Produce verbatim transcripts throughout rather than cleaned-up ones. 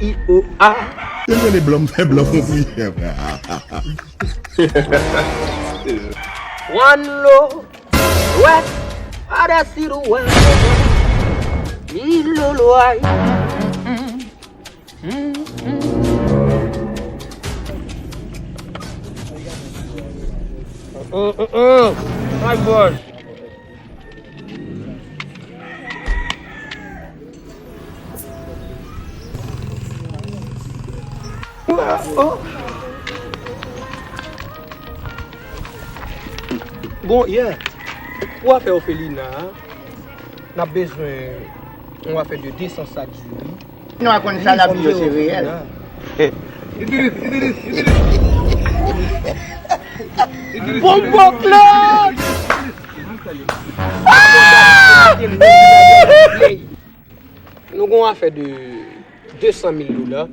I O A. Yo rele blan, m fè blan konpri. One low, west, other see the world. Ilolo ay. Mm, mm, mm. My boy. Oh. Bon, yeah. Pou afè òfelina a, n ap bezwen yon afè de de san sak diri. Nou a konn sa lavi yo se reyèl. Bonbon Claude! Nou gon afè de de san mil dola.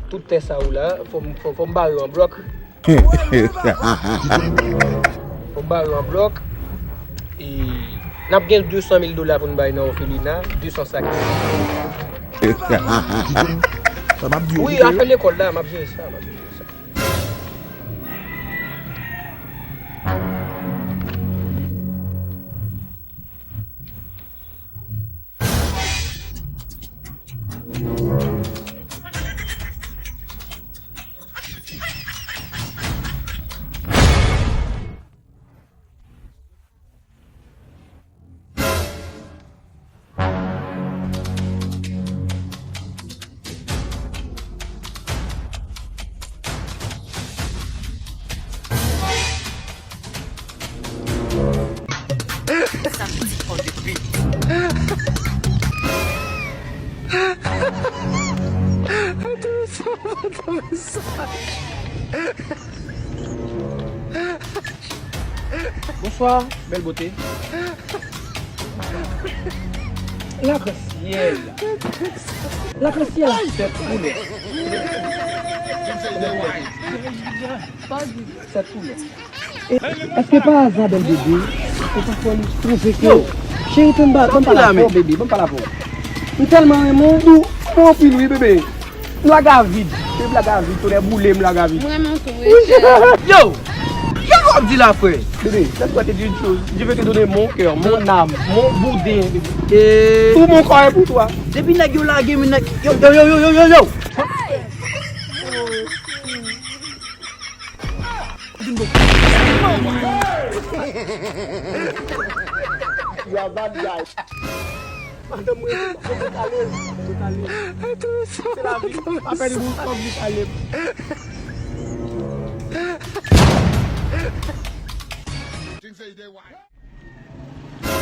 Tout tè sa yo la, fò m, fò, fò m bare yo an blòk. Fò m bare yo an blòk. E n ap gen de san mil dola pou n bay nan òfelina, de san sak. Wi, afè lekòl la, m ap jere sa, m ap jere sa. Samedi on the beat. Bonswa, bèl bote. Lakansyèl. Lakansyèl a sèt koulè. Sèt koulè. E, èske pa aza, bèl bebe, ou pa fè li twonpe kè w? Cheri, tann ba, ban m pale avè w, bebe, ban m pale avè w. M tèlman renmen w, ou anpil wi, bebe. M lage a vid. Se blag a vid, tonnè boule m lage a vid. Mwen renmen w tou, wi, cheri. Yo! Kisa w ap di la, frè? Bebe, laisse-moi te dire une chose. Je vais te donner mon cœur, mon âme, mon boudin, bebe. Tout mon corps est pour toi. Depi nèg yo lage m, nèg, yo, yo, yo. You are bad guy. Madanm mwen, mwen kale, mwen kale. Se lavi, pa pèdi pou kòb li kale.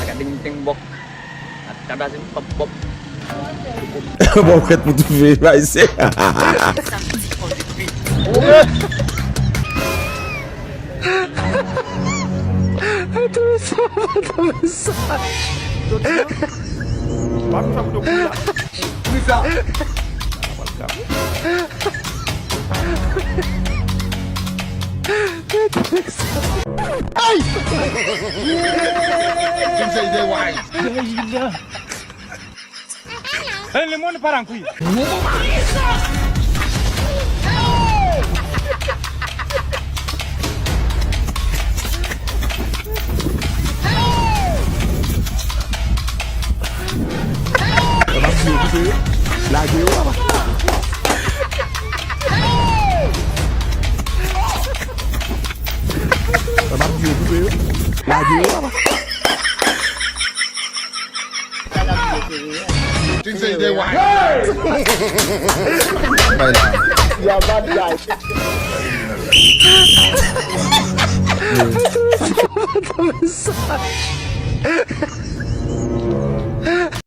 Gade m ten bòk. Ap tabase m pap pap. Bon, kwèt pou toufe, bay se. Samedi on the beat. Tout sa, tout sa. Pa vin fè moun yo kouri la. Kouri sa. Ay! Tim J D Wise. Hey, le monde part en couille. Sa m ap di yo, kite yo. Lage yo, papa. Sa m ap di yo, kite yo. Lage yo, papa. Things say they white. Bay la. You are bad guy.